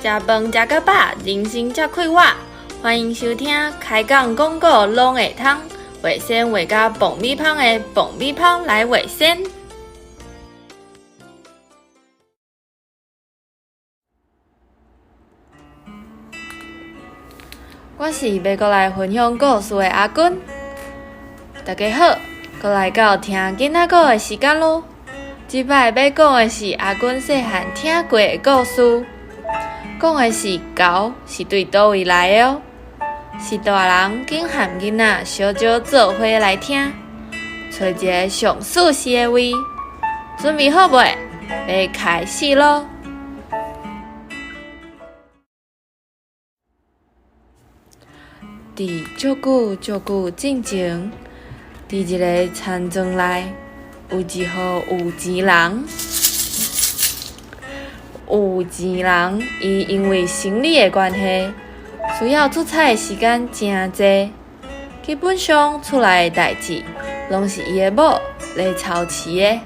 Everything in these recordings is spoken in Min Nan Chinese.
食飯食甲飽，人生才快活。歡迎收聽開講廣告攏會通，畫仙畫甲爆米香的爆米香來畫仙。我是欲閣來分享故事的阿君，大家好，閣來到聽囡仔故的時間囉。這擺欲講的是阿君細漢聽過的故事，講的是猴是對佗位來的喔，是大人緊和囡仔小少做伙來聽，揣一个上舒適的位，準備好未？欲開始囉！佇足久足久進前，佇一个田莊內，有一戶有錢人。有錢人伊因為生理的關係，需要出差的時間誠濟，基本上厝內的代誌攏是伊的某咧操持的。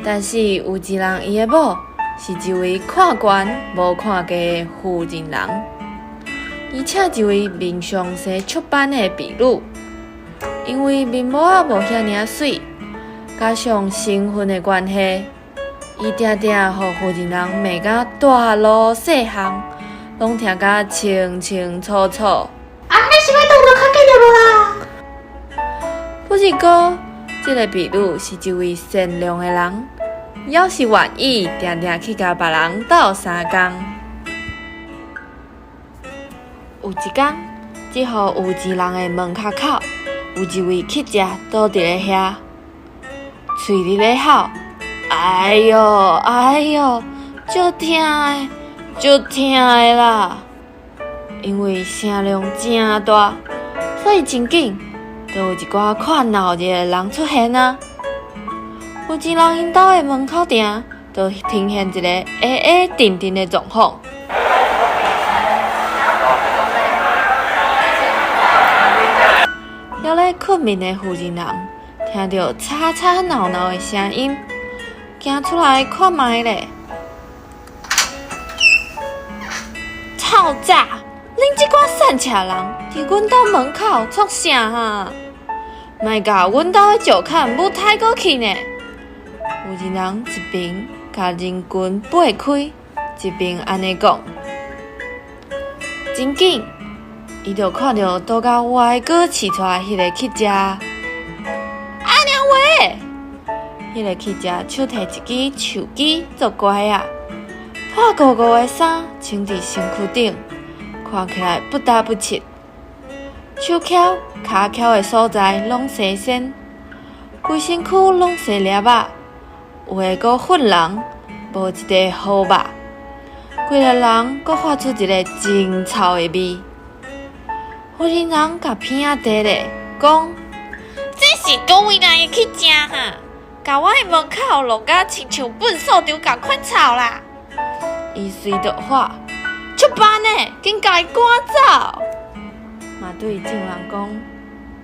但是有錢人伊的某是一位看懸無看低的婦人人。伊請一位面上生雀斑的婢女，因為面毛仔無遐爾仔媠，加上身份的關係，伊定定予婦人人罵甲大路細巷，攏聽甲清清楚楚。啊，你是欲動作較緊著無啦？不是講，這个婢女是一位善良的人，猶是願意定定去共別人鬥相共。有一工，這戶有錢人的門跤口有一位乞食倒佇咧遐，喙佇咧吼：哎喲，哎喲，足疼的，足疼的啦！因為聲量誠大，所以真緊就有一寡看鬧熱的人出現啊。有錢人𪜶兜的門口埕，就呈現一個矮矮陣陣的狀況。猶咧睏眠的婦人人，聽著吵吵鬧鬧的聲音，行出來看覓咧。臭早！恁這寡散赤人，佇阮兜門口創啥哈？莫共阮兜的石坎舞刣過去呢！婦人人一邊共人群撥開，一邊按呢講。真緊，伊就看著倒甲歪哥飼出來彼个乞食。阿娘喂！彼个乞食手提一支樹枝做拐仔，破糊糊的衫穿佇身軀頂，看起來不搭不切。手翘、跤翹的所在攏生鉎，規身軀攏生粒仔，有的閣糞人，無一塊好肉。規个人閣發出一个真臭的味。婦人人共鼻仔提咧，講：這是佗位來的乞食哈？共我的門口弄甲親像糞掃場仝款臭啦！伊隨就喊：出班的，緊共伊趕走！嘛對眾人講：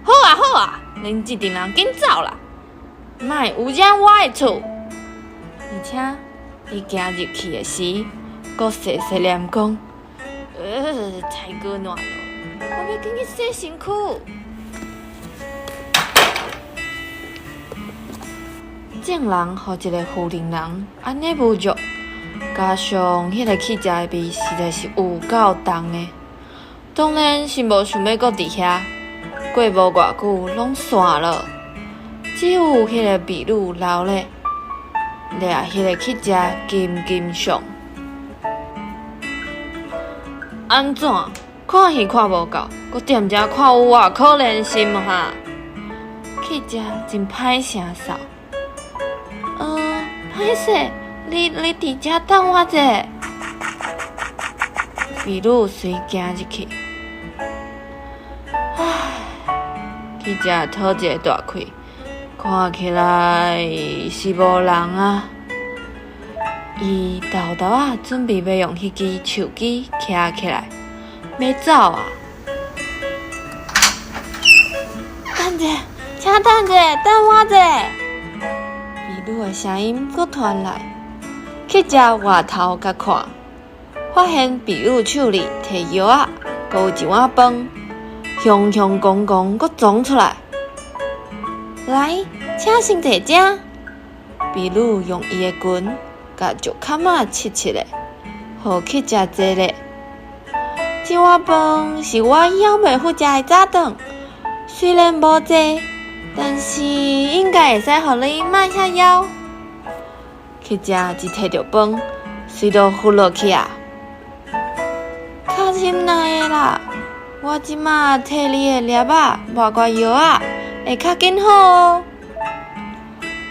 好啊好啊，恁這陣人緊走啦，莫污染我的厝。而且伊行入去的時，閣細細念講：太過爛囉，我欲緊去洗身軀。眾人予一个婦人人按呢侮辱，加上彼个乞食的味實在是有夠重的，當然是無想欲閣佇遐。過無偌久，攏散了，只有彼个婢女留咧，掠彼个乞食緊緊上。按怎？看戲看無夠，閣踮遮看有偌可憐心哈？乞食真歹聲嗽。歹勢，你佇遮等我者。婢女隨行入去。唉，乞食吐一個大氣，看起來是無人啊。伊沓沓仔準備欲用彼支樹枝徛起來，欲走啊！等者，請等者，等我者！婢女的聲音閣傳來，乞食回頭共看，發現婢女手裡提藥仔，閣有一碗飯，雄雄公公閣裝出來。來，請先坐遮。婢女用伊的裙共石坎仔拭拭咧，予乞食坐咧。這碗飯是我猶未赴食的早頓，雖然無濟，但是應該會使予你慢下腰。乞食一提著飯，隨就伏落去啊！較忍耐的啦，我這馬替你的粒仔抹寡藥仔，會較緊好哦。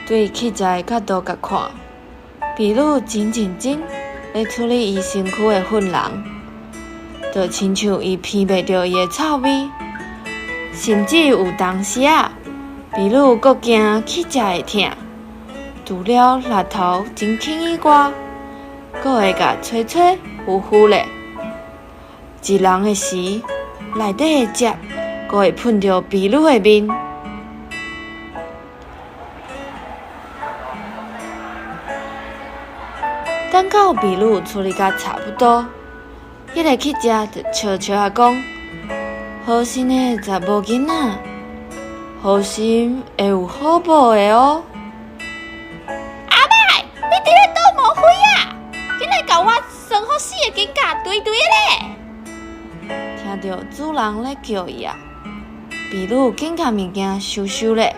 對乞食的角度共看，婢女真認真咧處理伊身軀的糞人，就親像伊鼻袂著伊的臭味，甚至有當時仔，婢女閣驚乞食會疼，除了額頭真輕以外，閣會共吹吹呼呼咧。一人的時，內底的汁閣會噴著婢女的面。等到婢女處理甲差不多，彼個乞食就笑笑仔講：好心的查某囡仔，好心會有好報的哦。阿歹，你佇咧倒毛灰啊？緊來共我耍予死的肩胛對對咧！聽著主人咧叫伊啊，婢女緊共物件收收咧。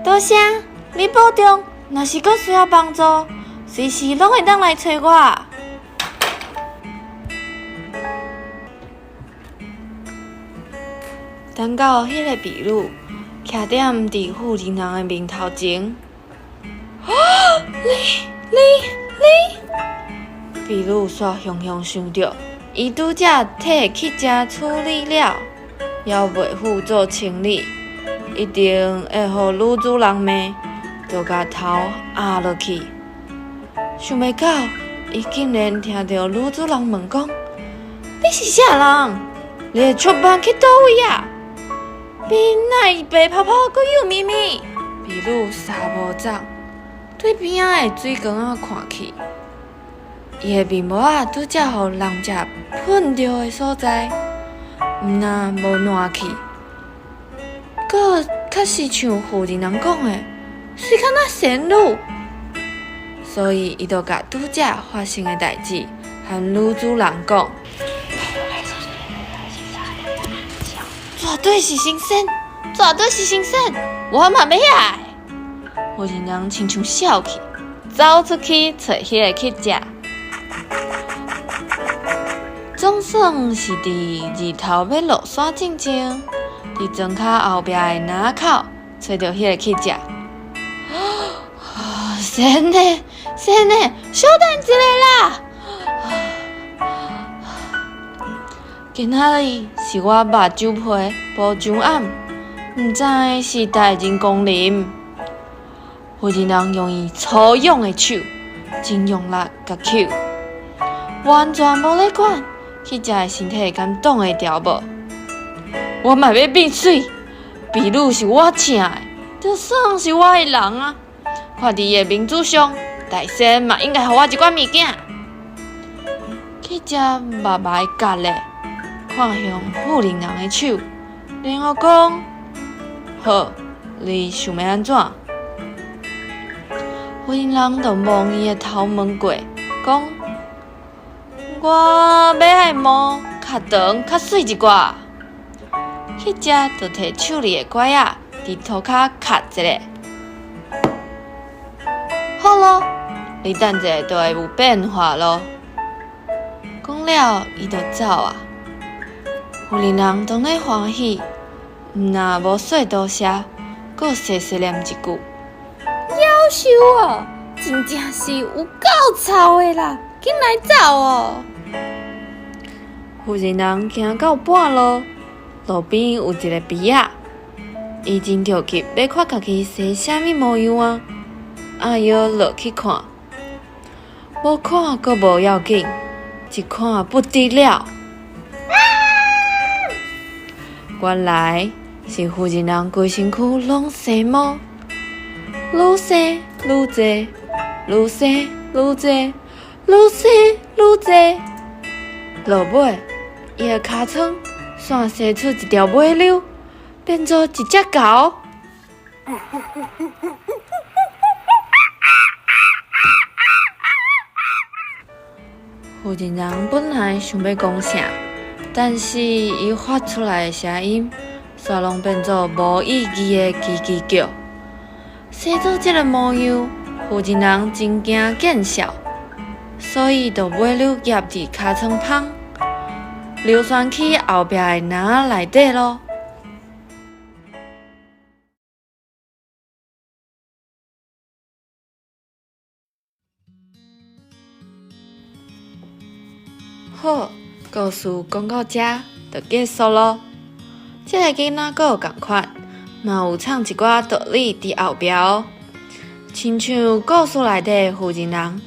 多謝，你保重。若是閣需要幫助，隨時攏會當來揣我。等到彼個婢女徛踮佇婦人人的面頭前，你你你！婢女煞雄雄想著，伊拄才替乞食處理了，猶未赴做清理，一定會予女主人罵，就共頭壓落去。想袂到，伊竟然聽著女主人問講：你是啥人？你的觸板去佗位啊？面哪會白泡泡，閣幼咪咪？婢女三步走，對邊仔的水缸仔看去，伊的面膜仔拄才予人食噴著的所在，毋但無爛去，閣確實像婦人人講的，媠較若仙女。所以，伊就共拄才發生的代誌和女主人講。絕對是神仙，絕對是神仙，我嘛欲愛。婦人人親像痟去，走出去揣彼个乞食。總算是佇日頭欲落山進前，佇莊跤後壁的林仔口揣著彼个乞食。仙的，仙的，小等一下啦！今仔日是我目睭皮無上暗，毋知是大人光臨。婦人人用伊粗勇的手，真用力共抾，完全無咧管乞食的身體敢擋會牢無？我嘛欲變媠，婢女是我請的，就算是我的人啊！看佇伊的面子上，大仙嘛應該予我一寡物件。乞食目眉角咧，看向婦人人的手，然後講：好，你想欲按怎？婦人人就摸伊的頭毛過，講：我欲愛毛較長、較媠一寡。乞食就提手裡的拐仔，佇塗跤敲一下。好咯，你等者就會有變化咯。講了，伊就走啊。婦人人當咧歡喜，毋但無說多謝，閣細細念一句：夭壽哦，真正是有夠臭的啦！緊來走哦。婦人人行到半路，路邊有一个埤仔，伊真著急，欲看家己生啥物模樣啊！阿腰落去看，無看閣無要緊，一看不得了！原來是婦人人規身軀攏生毛，愈生愈濟，愈生愈濟，愈生愈濟。落尾，伊的尻川煞生出一條尾溜，變做一隻猴。婦人人本來想欲講啥，但是伊發出來的聲音，煞攏變做無意義的吱吱叫。生做這个模樣，婦人人真驚見笑，所以就尾溜夾佇尻川芳，流竄去後壁的籃仔內底囉。好，故事講到這就結束囉。這个囡仔故仝款，嘛有藏一寡道理佇後壁哦。親像故事內底的婦人人，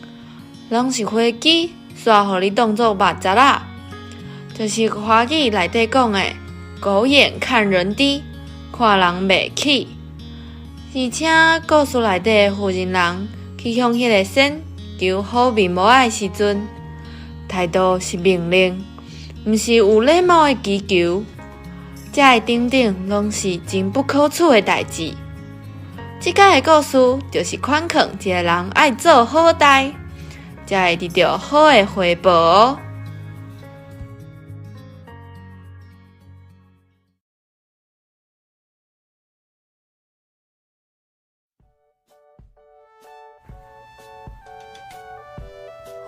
攏是飛機，煞予你當做捌賊仔，就是華語內底講的“狗眼看人低，看人袂起”。而且故事內底的婦人人去向彼个仙求好面膜仔的時陣，態度是命令，毋是有禮貌的祈求。這个等等攏是真不可取的代誌。這擺的故事就是勸勸一个人愛做好代，才會得著好的回報哦。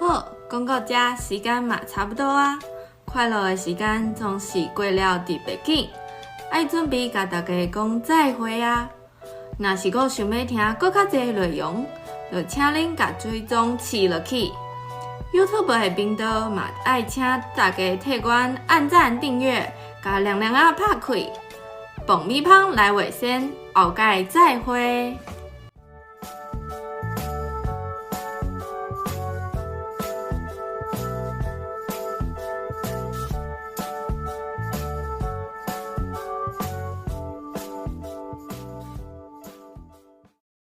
好，講到這時間嘛差不多啊。快樂的時間總是過了特別緊，愛準備共大家講再會啊！若是閣想欲聽閣較濟內容，就請恁共追蹤飼落去。YouTube 的頻道嘛愛請大家替阮按讚、訂閱，共亮亮仔拍開。爆米芳來畫仙，後擺再會。